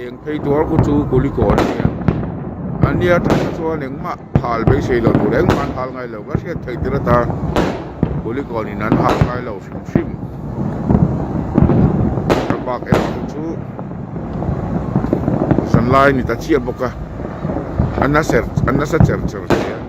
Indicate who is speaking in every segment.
Speaker 1: eng phei tuar khu chu Kulikawn a nia a nia tang kha chuan engmah hal beisei loh tur engmah an hal ngai lo ka hriat theih tir ata Kulikawn in an hal ngai lo hrim hrim a bak erawh hi chu zanlai ni ta chiah bawk a a nasa a nasa cher cher hle a.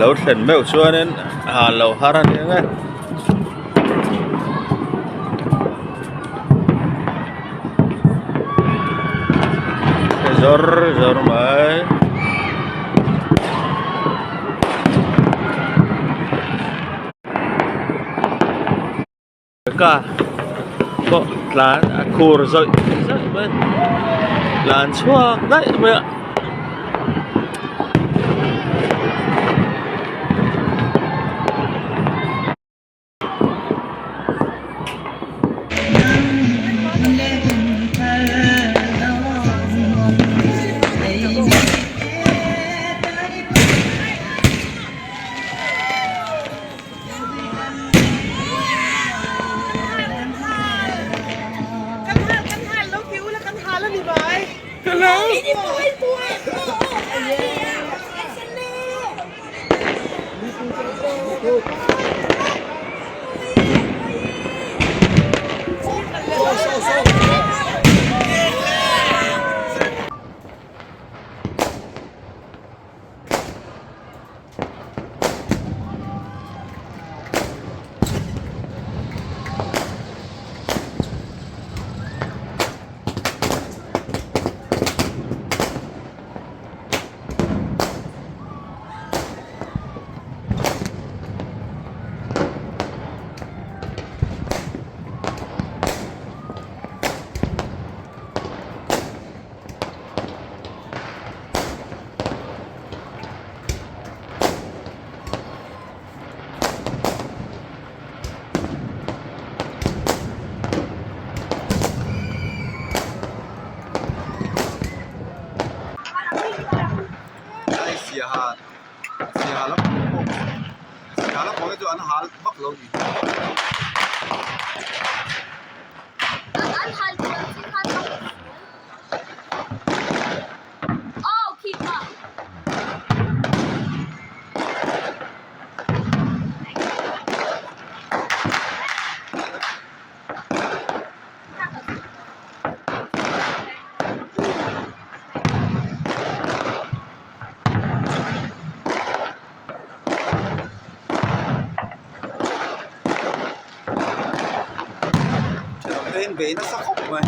Speaker 2: Lo thlen meuh chuanin hal lo har a ni ang e. Zawr zawr mai. Car pawh tlan a khur zawih zawih mai tlan chhuak daih mai a.
Speaker 3: Bei nasa khawp mai.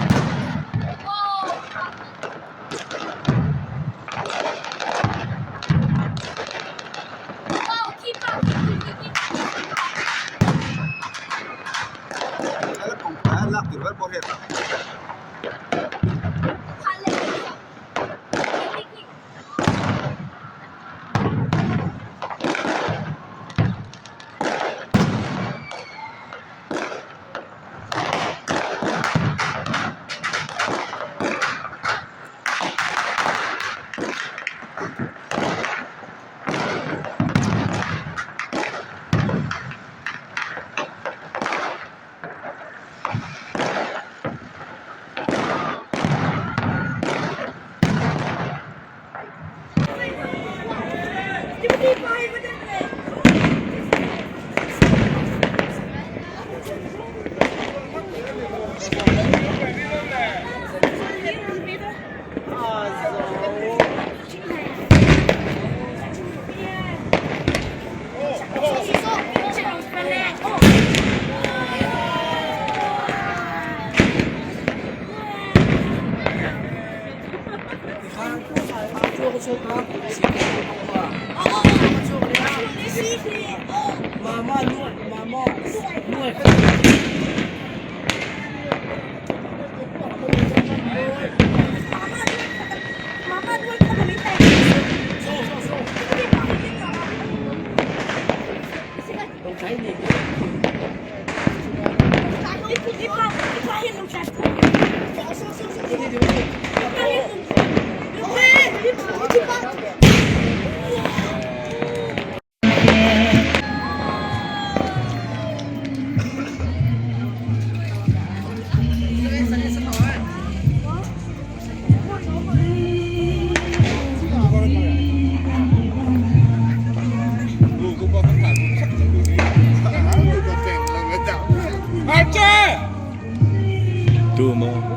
Speaker 2: Tu maw?